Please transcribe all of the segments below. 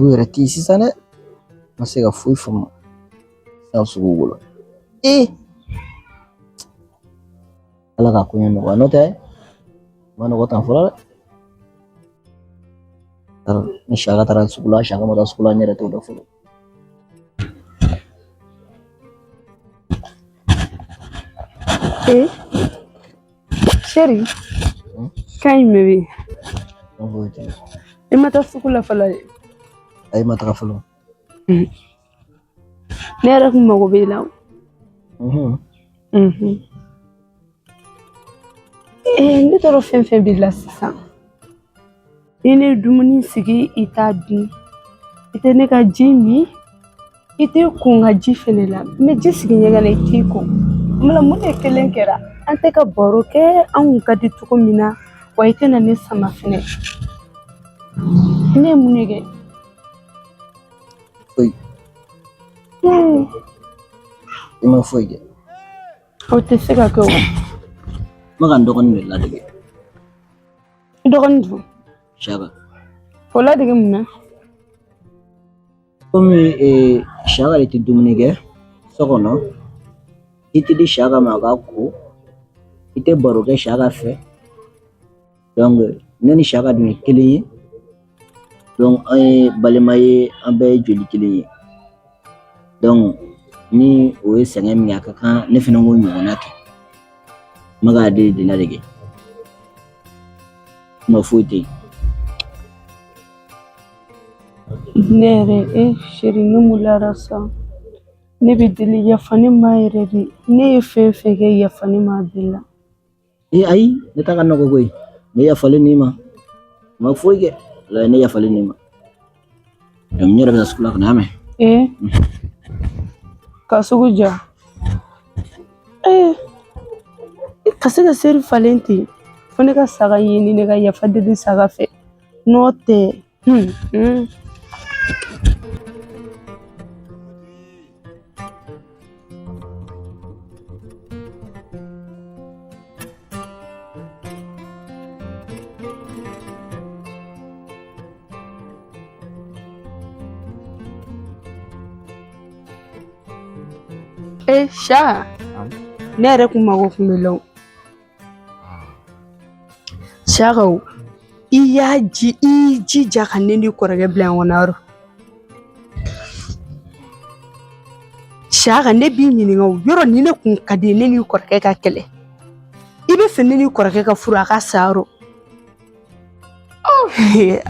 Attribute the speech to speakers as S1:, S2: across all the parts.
S1: Sugu yɛrɛ tɛ yen sisan dɛ. N ma se ka foyi faamu sisan sugu ko la. Ee Ala ka koɲɛ nɔgɔya n'o tɛ ma nɔgɔ tan fɔlɔ dɛ. Ni Saka taara sugu la, Saka ma taa sugu la, n yɛrɛ t'o dɔn fɔlɔ.
S2: Eh, chéri, kan jumɛn bɛ yen? I ma taa sugu la fɔlɔ dɛ.
S1: Ayi, ma taga fɔlɔ.
S2: Ne yɛrɛ kun mago b'e la. Ee, ne t'a dɔn fɛn fɛn b'i la sisan. I ne dumuni sigi i t'a dun. I tɛ ne ka ji min. I t'i ko n ka ji fɛnɛ la. N bɛ ji sigi ɲɛgɛn na i t'i ko. Mun mun de kelen kɛra? An tɛ ka baro kɛ an kun ka di cogo min na wa i tɛ na ne sama fɛnɛ. Ne ye mun de kɛ?
S1: Foyi. I ma foyi kɛ.
S2: O tɛ se ka kɛ o.
S1: N bɛ ka n dɔgɔnin de ladege.
S2: I dɔgɔnin dun?
S1: Saka.
S2: O ladege mun na?
S1: Komi Saka de tɛ dumuni kɛ so kɔnɔ, i tɛ di Saka ma a ka ko, i tɛ baro kɛ Saka fɛ. Donc ne ni Saka dun ye kelen ye. Donc an ye balima ye, an bɛɛ ye joli kelen ye. Donc ni o ye sɛgɛn min kɛ, a ka kan ne fana k'o ɲɔgɔnna kɛ. N bɛ k'a de ladege. Kuma foyi tɛ yen.
S2: Ne yɛrɛ e chéri ne maloyara sa. Ne b'i deli yafa ne ma yɛrɛ de. Ne ye fɛn fɛn kɛ yafa ne ma a bɛɛ la.
S1: Ee ayi, ne ta ka nɔgɔ koyi. Ne yafalen n'i ma. N ma foyi kɛ. Walayi ne yafalen n'i ma. Donc n yɛrɛ bɛ taa sugu la ka na mɛn.
S2: Ee ka sugu ja. Ee ka se ka seri falen ten fo ne ka saga ɲini ne ka yafa deli saga fɛ n'o tɛ. Ee Saka, ne yɛrɛ kun mago kun b'i la o. Saka o, i y'a ji i jija ka ne n'i kɔrɔkɛ bila ɲɔgɔn na yɔrɔ. Saka ne b'i ɲininka o yɔrɔ ni ne kun ka di ne n'i kɔrɔkɛ ka kɛlɛ. I bɛ fɛ ne n'i kɔrɔkɛ ka furu a ka sa yɔrɔ.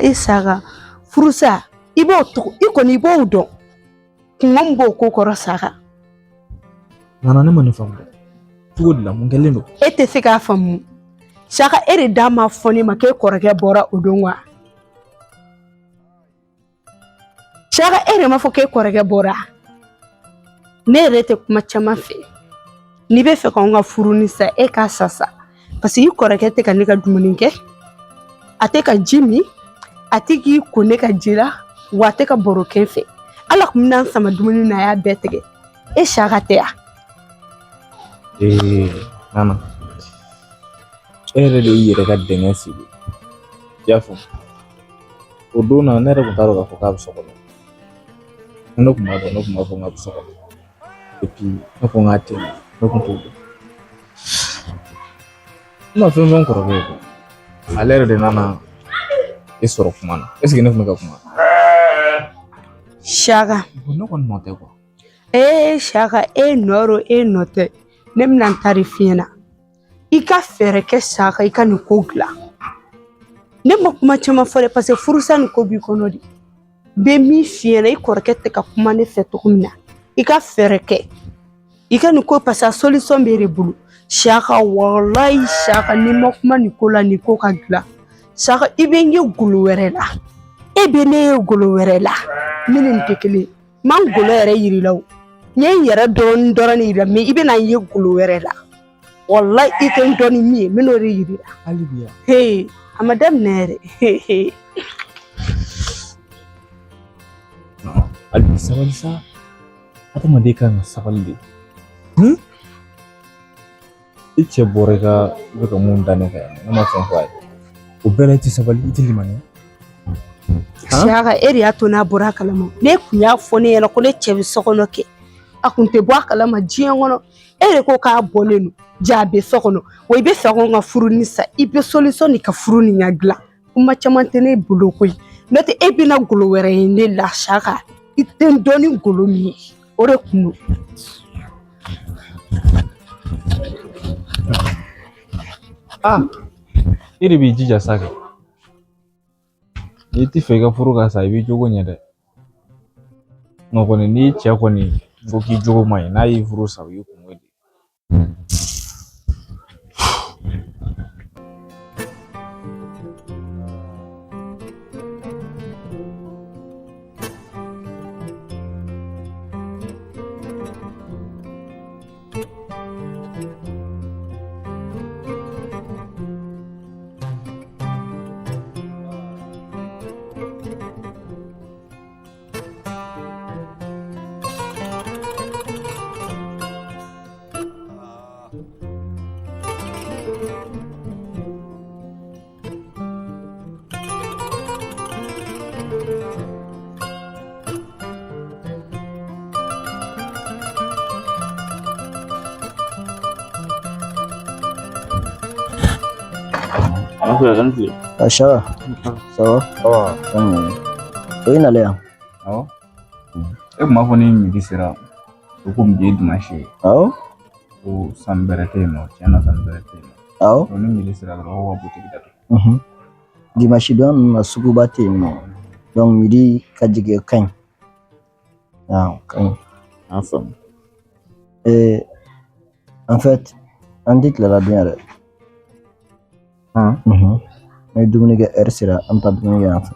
S2: E Saka, furusa i b'o tɔgɔ i kɔni i b'o dɔn. Kungo min b'o ko kɔrɔ Saka.
S3: Nana ne ma nin faamu dɛ. Cogo di la mun kɛlen don?
S2: E tɛ se k'a faamu. Saka e de da ma fɔ ne ma k'e kɔrɔkɛ bɔra o don wa? Saka e de ma fɔ k'e kɔrɔkɛ bɔra. Ne yɛrɛ tɛ kuma caman fɛ. N'i bɛ fɛ k'anw ka furu ni sa e k'a sa sa. Parce que i kɔrɔkɛ tɛ ka ne ka dumuni kɛ. A tɛ ka ji min. A tɛ k'i ko ne ka ji la. Wa a tɛ ka baro kɛ n fɛ. Ala kun bɛna n sama dumuni na a y'a bɛɛ tigɛ. E Saka tɛ yan.
S3: Ee Nana, e yɛrɛ de y'i yɛrɛ ka dingɛ sen. I y'a faamu? O don na ne yɛrɛ kun t'a dɔn k'a fɔ k'a bɛ so kɔnɔ. Ne kun b'a dɔn, ne kun b'a fɔ k'a bɛ so kɔnɔ. Et puis ne ko k'a tɛ ne kun t'o dɔn. Ne ma fɛn fɔ n kɔrɔkɛ ye koyi. Ale yɛrɛ de nana e sɔrɔ kuma na. Est ce que ne kun bɛ ka kuma?
S2: Saka.
S3: Ne kɔni nɔ tɛ quoi.
S2: Ee Saka e nɔ don e nɔ tɛ. Ne bɛna n ta de f'i ɲɛna. I ka fɛɛrɛ kɛ Saka i ka nin ko dilan. Ne ma kuma caman fɔ dɛ parce que furusa nin ko b'i kɔnɔ de. N bɛ min f'i ɲɛna i kɔrɔkɛ tɛ ka kuma ne fɛ cogo min na. I ka fɛɛrɛ kɛ. I ka nin ko parce que a solution b'e de bolo. Saka walayi Saka n'i ma kuma nin ko la nin ko ka dilan. Saka i bɛ n ye golo wɛrɛ la. E bɛ ne ye golo wɛrɛ la. Min ni nin tɛ kelen ye. N ma n golo yɛrɛ yir'i la o. N ye n yɛrɛ dɔɔnin dɔrɔn de yir'i la mais i bɛna n ye golo wɛrɛ la. Walayi i tɛ n dɔn ni min ye n bɛn'o de yir'i la.
S3: Hali bi yan.
S2: Hey, a ma daminɛ yɛrɛ.
S3: Hali bi sabali sa. Adamaden kan ka sabali de. I cɛ bɔra i ka i bɛ ka mun da ne kan yan, ne ma fɛn fɔ a ye. O bɛɛ la i tɛ sabali, i tɛ limaniya.
S2: Siyaka e de y'a to n'a bɔra a kalama. Ne kun y'a fɔ ne ɲɛna ko ne cɛ bɛ so kɔnɔ kɛ, a kun tɛ bɔ a kalama diɲɛ kɔnɔ. E de ko k'a bɔlen don, ja a bɛ so kɔnɔ. Wa i bɛ fɛ ko n ka furu ni sa, i bɛ solution de ka furu nin ka dilan. Kuma caman tɛ ne bolo koyi, n'o tɛ e bɛna golo wɛrɛ ye ne la. Siyaka, i tɛ n dɔn ni golo min ye, o de kun don.
S3: Ah, e de b'i jija sa kɛ. N'i ti fɛ i ka furu ka sa, i b'i jogo ɲɛ dɛ. Nka kɔni n'i cɛ kɔni ko k'i jogo man ɲi, n'a y'i furu sa, o y'i kungo de ye.
S1: Ah, Shaka, ça va? O ye nalen yan.
S3: Awɔ. E kun b'a fɔ ni midi sera, o ko bi ye dimanche ye.
S1: Awɔ.
S3: Ko sanni bɛrɛ tɛ yen nɔ, tiɲɛ na sanni bɛrɛ tɛ yen nɔ.
S1: Awɔ.
S3: Ni midi sera dɔrɔn, aw ka butigi datugu.
S1: Dimanche don ninnu na suguba tɛ yen nɔ. Donc midi ka jigin ka ɲi. Awɔ, ka ɲi.
S3: An faamu.
S1: En fait, an tɛ tilela dun yɛrɛ. Ni dumuni kɛ heure sera, an bɛ taa dumuni kɛ yan fɛ.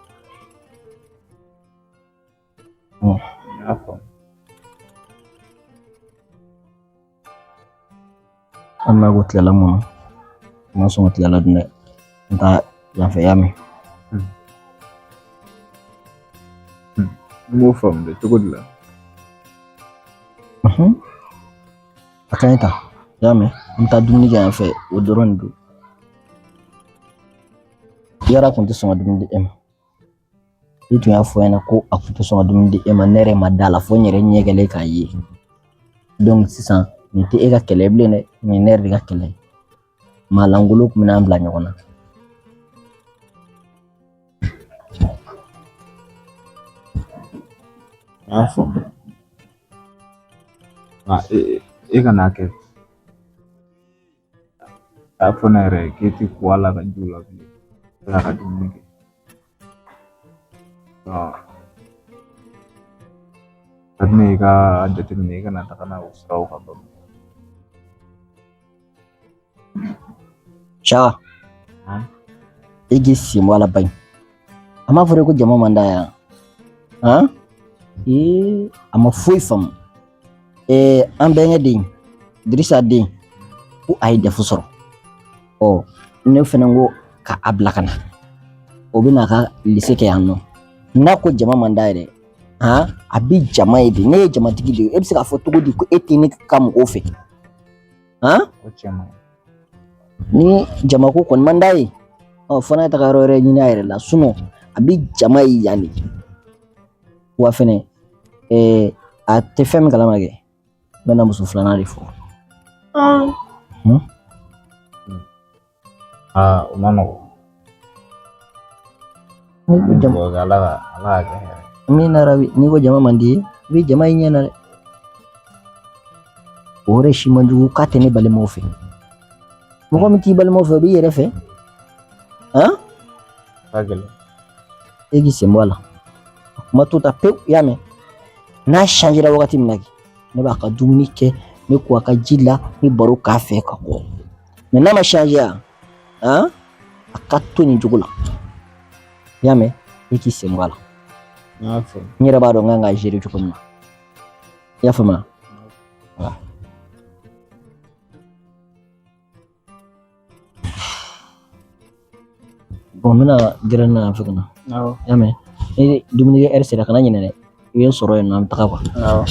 S3: N y'a faamu.
S1: An n'a ko tilela mun na, n ma sɔn ka tilela dun dɛ. N taa yan fɛ, y'a mɛn.
S3: N m'o faamu dɛ, cogo di la?
S1: A ka ɲi tan, y'a mɛn. An bɛ taa dumuni kɛ yan fɛ, o dɔrɔn de don. Yara kun tɛ sɔn ka dumuni di e ma. I tun y'a fɔ ɲɛna ko a kun tɛ sɔn ka dumuni di e ma, ne yɛrɛ ma da la fo n yɛrɛ ɲɛ kɛlen k'a ye. Donc sisan nin tɛ e ka kɛlɛ ye bilen dɛ, nin ye ne yɛrɛ de ka kɛlɛ ye. Maa lankolon kun bɛn'an bila ɲɔgɔn na.
S3: N y'a faamu. Nka e kana kɛ. A fɔ ne yɛrɛ k'e tɛ ko a la ka ji la bilen, ala ka dumuni kɛ. Ka di ne ye i ka jateminɛ, i kana taga n'a o siraw kan ba.
S1: Shaka, e k'i sen bɔ a la bayi. A m'a fɔ ko jama man d'a ye han? Ee, a ma foyi faamu. Ee, an bɛnkɛ den, Dirisa den, ko a ye DEF sɔrɔ. Ɔ, ne fɛnɛ ko ka a bila ka na. O bɛ n'a ka lycée kɛ yan nɔ. N'a ko jama man d'a ye dɛ, han, a bɛ jama ye de. Ne ye jamatigi de ye. E bɛ se k'a fɔ cogo di ko e tɛ ne ka mɔgɔw fɛ? Han?
S3: O cɛ man ɲi.
S1: Ni jamako kɔni man d'a ye, ɔ, fo n'a ye taga yɔrɔ wɛrɛ ɲini a yɛrɛ la. Sinon a bɛ jama ye yan de. Wa fɛnɛ, a tɛ fɛn min kalama kɛ, n bɛna muso filanan de fɔ.
S3: Aa, o ma nɔgɔn.
S1: N'i ko jama,
S3: Ala ka Ala ka kɛ hɛrɛ.
S1: Amina rabi, n'i ko jama man di ye, i bɛ jama ye ɲɛ na dɛ. O yɛrɛ si man jugu k'a tɛ ne balimaw fɛ. Mɔgɔ min t'i balimaw fɛ, o b'i yɛrɛ fɛ. Han?
S3: Ka gɛlɛn.
S1: E k'i sen bɔ a la. A kuma to ta pewu, i y'a mɛn. N'a changera wagati min na kɛ, ne b'a ka dumuni kɛ, ne ko a ka ji la, ne baro k'a fɛ ka kɔ. Mais n'a ma changer yan, han? A ka to nin cogo la. I y'a mɛn, e k'i sen bɔ a la.
S3: N y'a faamu.
S1: N yɛrɛ b'a dɔn n kan ka gérer cogo min na. I y'a faamuya? Voilà. Bon, n bɛna gɛrɛ na yan fɛ ka na.
S3: Awɔ.
S1: I y'a mɛn? Ni dumuni kɛ heure sera, kana ɲinɛ dɛ. I bɛ n sɔrɔ yen nɔ, an bɛ taga quoi.
S3: Awɔ.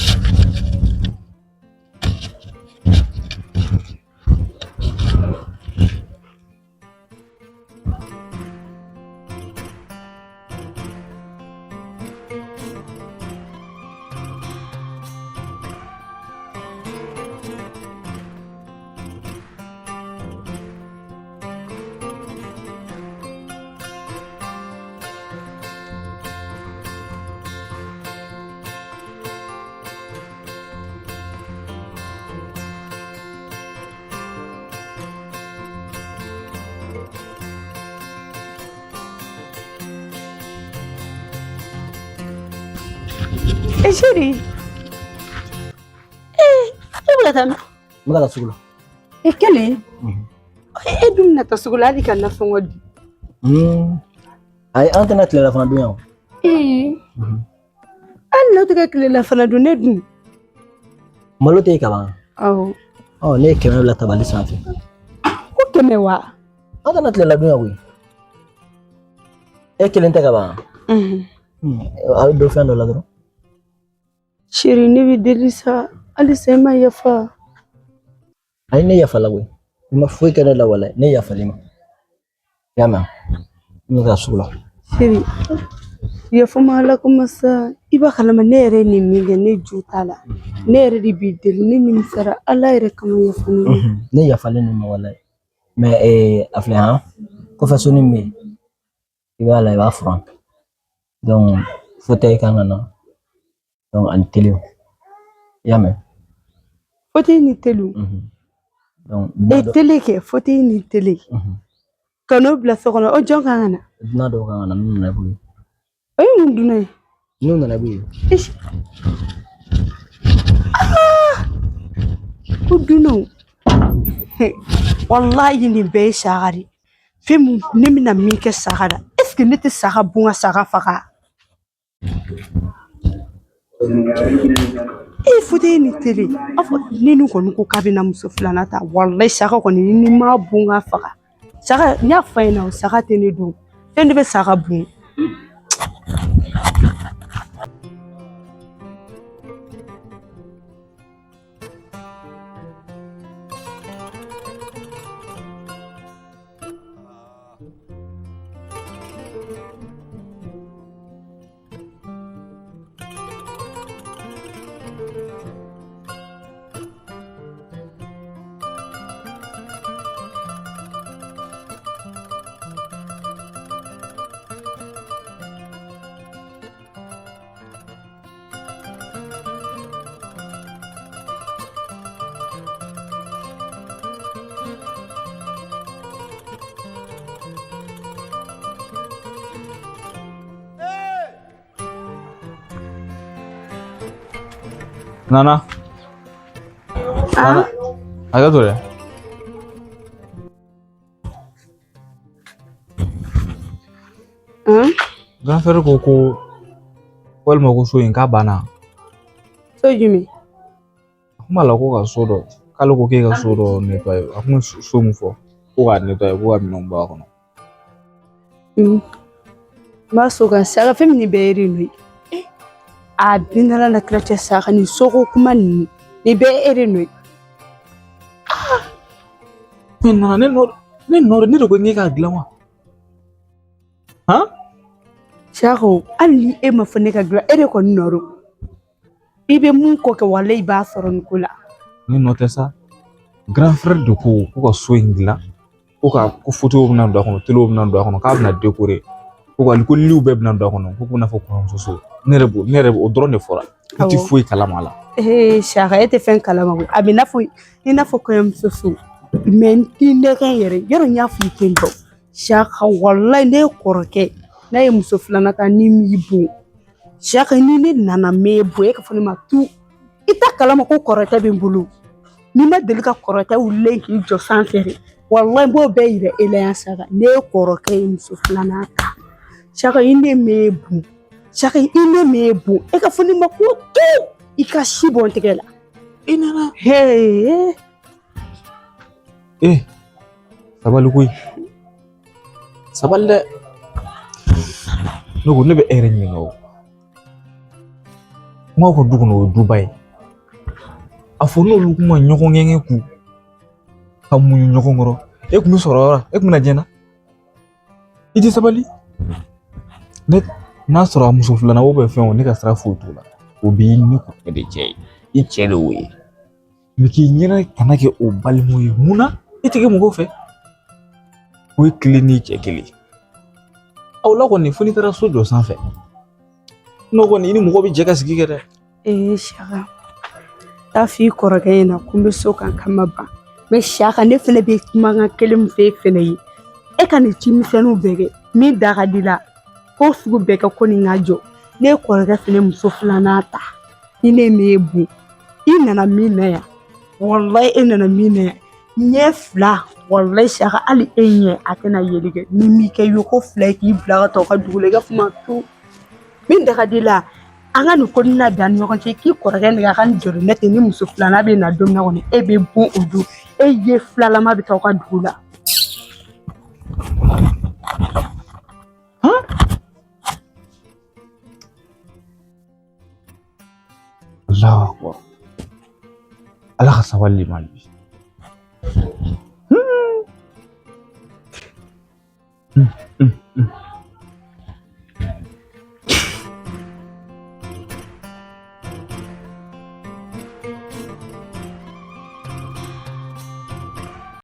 S2: E chéri, e bɛ ka taa min?
S1: N bɛ ka taa sugu la.
S2: E kelen? E dun bɛna taa sugu la hali ka nasɔngɔ di.
S1: Ayi, an tɛna tilelafana dun yan o.
S2: Ee, hali n'aw tɛ ka tilelafana dun, ne dun.
S1: Malo tɛ yen kaban.
S2: Awɔ.
S1: Ɔ, ne ye 100 bila tabali sanfɛ.
S2: Ko 100 wa?
S1: An tɛna tilela dun yan koyi. E kelen tɛ kaban. A bɛ don fɛn dɔ la dɔrɔn.
S2: Chéri, ne bɛ deli sa, halisa e ma yafa.
S1: Ayi, ne yafala koyi. I ma foyi kɛ ne la walayi, ne yafal'i ma. I y'a mɛn? N bɛ taa sugu la.
S2: Chéri, yafa ma Ala kama sa. I b'a kalama ne yɛrɛ ye nin min kɛ, ne jo t'a la. Ne yɛrɛ de b'i deli, ne nimisara Ala yɛrɛ kama, yafa ne ma.
S1: Ne yafalen don ma walayi. Mais a filɛ han, kɔfɛ so min bɛ yen, i b'a la, i b'a furan. Donc fauteuil kan ka na. Donc ani télé. I y'a mɛn?
S2: Fauteuil ni télé.
S1: Donc
S2: E télé kɛ, fauteuil ni télé. Ka n'o bila so kɔnɔ, o jɔn kan ka na?
S1: Dunan dɔw kan ka na, n'u nana i b'u ye.
S2: O ye mun dunan ye?
S1: N'u nana i b'u ye.
S2: Ko dunanw. Walayi nin bɛɛ ye Saka de ye. Fɛn min ne bɛna min kɛ Saka la, est ce que ne tɛ Saka bon ka Saka faga? E fauteuil ni télé. A fɔ ni nin kɔni ko k'a bɛna muso filanan ta, walayi Saka kɔni ni m'a bon ka faga. Saka, n y'a fɔ a ɲɛna, Saka tɛ ne dɔn. Fɛn de bɛ Saka bon.
S3: Nana. Nana. Hakɛ to dɛ. Grand frère ko ko walima ko so in k'a banna.
S2: So jumɛn?
S3: A kun b'a la ko ka so dɔ, k'ale ko k'e ka so dɔ nettoyer. A kun ye so min fɔ ko k'a nettoyer, ko ka minɛnw bɔ a kɔnɔ.
S2: N b'a so kan Saka, fɛn min nin bɛɛ ye de nɔ ye. A bin Ala na kira cɛ, Saka nin soko kuma ninnu, nin bɛɛ ye e de nɔ ye.
S3: Ne nana, ne nɔ, ne nɔ, ne de ko k'e k'a dilan wa? Han?
S2: Saka, hali ni e ma fɔ ne ka dilan, e de kɔni nɔ don. I bɛ mun kɔ kɛ, walayi i b'a sɔrɔ nin ko la.
S3: Ne nɔ tɛ sa. Grand frère de ko ko ka so in dilan, ko ka ko fauteuil bɛna don a kɔnɔ, télé bɛna don a kɔnɔ, k'a bɛna décorer, ko ka ko liw bɛɛ bɛna don a kɔnɔ, ko ko n'a fɔ kɔɲɔmuso so. Ne yɛrɛ b'o, ne yɛrɛ o dɔrɔn de fɔra. Ne tɛ foyi kalama a la.
S2: Ee Saka, e tɛ fɛn kalama koyi. A bɛ i n'a fɔ kɔɲɔmuso so. Mais n t'i nɛgɛn yɛrɛ, yɔrɔ n y'a fɔ i ten tɔ. Saka, walayi ne kɔrɔkɛ n'a ye muso filanan ta ni m'i bon. Saka, ni ne nana m'e bon, e ka fɔ ne ma tu. I t'a kalama ko kɔrɔkɛ bɛ n bolo. N'i ma deli ka kɔrɔkɛ wulilen k'i jɔ sanfɛ de, walayi n b'o bɛɛ yira e la yan Saka. Ne kɔrɔkɛ ye muso filanan ta. Saka, i ne m'e bon. Saka, i ne m'e bon. E ka fɔ ne ma ko tu, i ka si bɔ n tɛgɛ la.
S3: I nana.
S2: Hee.
S3: Eh, sabali koyi. Sabali dɛ. Ne ko ne bɛ e yɛrɛ ɲininka o. Kumaw ka du kɔnɔ, o ye duba ye. A fɔ n'olu kun ma ɲɔgɔn gɛn k'u ka muɲu ɲɔgɔn kɔrɔ, e kun bɛ sɔrɔ yɔrɔ, e kun bɛna diɲɛ na. I tɛ sabali. Ne n'a sɔrɔ a muso filanan o bɛ fɛn o, ne ka sira foyi t'o la. O b'i ne kɔrɔkɛ de cɛ ye. I cɛ de y'o ye. Mais k'i ɲɛna kana kɛ o balimaw ye. Mun na? I tɛ kɛ mɔgɔw fɛ. O ye kelen n'i cɛ kelen. Aw la kɔni, fo n'i taara so jɔ sanfɛ. N'o kɔni, i ni mɔgɔ bɛ jɛ ka sigi kɛ dɛ.
S2: Ee Saka, taa f'i kɔrɔkɛ ɲɛna ko n bɛ so kan kama ban. Mais Saka, ne fɛnɛ bɛ kumakan kelen min fɔ e fɛnɛ ye. E ka nin cimisɛnninw bɛɛ kɛ, min da ka di la, k'o sugu bɛɛ kɛ ko nin ka jɔ. Ne kɔrɔkɛ fɛnɛ muso filanan ta ni ne m'e bon, i nana min na yan, walayi e nana min na yan ɲɛ fila, walayi Siyaka, hali e ɲɛ a tɛna yeli kɛ ni m'i kɛ yoko fila ye k'i bila ka taa u ka dugu la. I ka kuma to min da ka di la, an ka nin ko nin labɛn an ni ɲɔgɔn cɛ. K'i kɔrɔkɛ nɛgɛ a ka nin jɔrɔ ne tɛ ni muso filanan bɛ na don min na kɔni, e bɛ bon o don, e ye filalama bɛ taa aw ka dugu la.
S3: Allahu akbar. Ala ka sabali ma bi.